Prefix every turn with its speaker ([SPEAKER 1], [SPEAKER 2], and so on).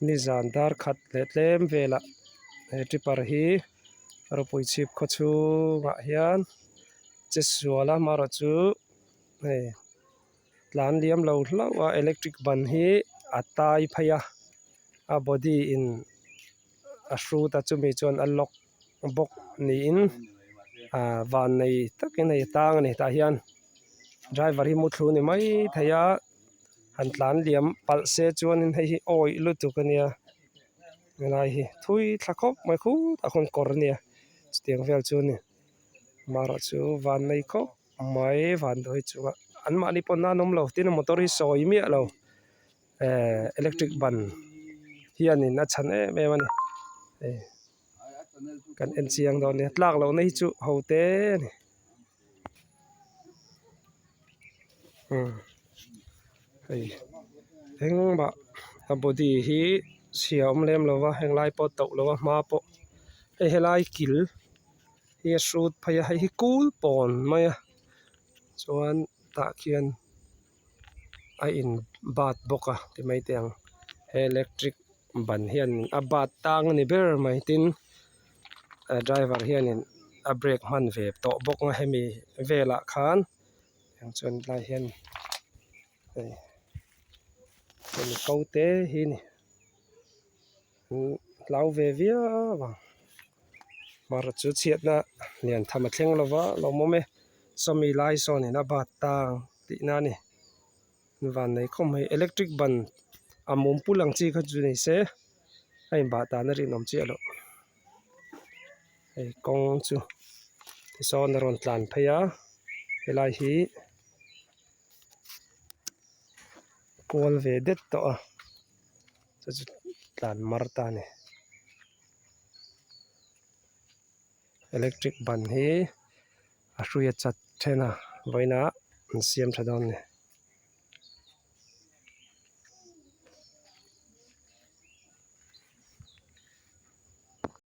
[SPEAKER 1] Nizan dar khat leh tlem velah he tipper hi rawpui chhip khaw chhungah hian che sual a amaherawh chu hei tlan liam lo hlauh a electric ban hi a tai phei a a body in a hrut a chumi chuan a lock bawk niin ah van nei takin hei a tang a ni tah hian driver hi muthlu a ni maithei a han tlan liam palh se chuanin hei hi awih lutuk a nia helai hi thui thla khawp mai khutah khawn kawr a nia chutiang vel chu a ni amaherawh chu van nei khawp mai vanduai chungah anmahni pawh nan awm lo tin motor hi sawi miah lo ehh electric ban hianin a chhan em em a ni hei kan en chiang dawn nia tlak lohna hi chu ho te a ni umm hei engmah a body hi chhia a awm lem lo va heng lai pawh a tauh lo a hma pawh hei helai kil hi a hrut phei a hei hi kul pawn mai a chuan tah khian. a in bat bawk a ti mai teh ang he electric ban hian a bat tang a ni ber mai tin a driver hianin a brake hman ve tawh bawk a hemi velah khan tiang chuan helai hian hei hemi ko te hi a ni. Hlau ve viau ang hmar chu chhiatna lian tham a thleng lova lawmawm e sawmi lai sawnin a bat ta ang tihna a ni van nei khawp mai electric ban a mum pul ang chi kha chu ni se a inbah dan a rinawm chiah loh hei kawng chu tisawn a rawn tlan phei a helai hi kual ve det tawh a. Chu chu tlan mar ta a ni electric ban hi a hrui a chat then a vawiinah an siam tha dawn a ni.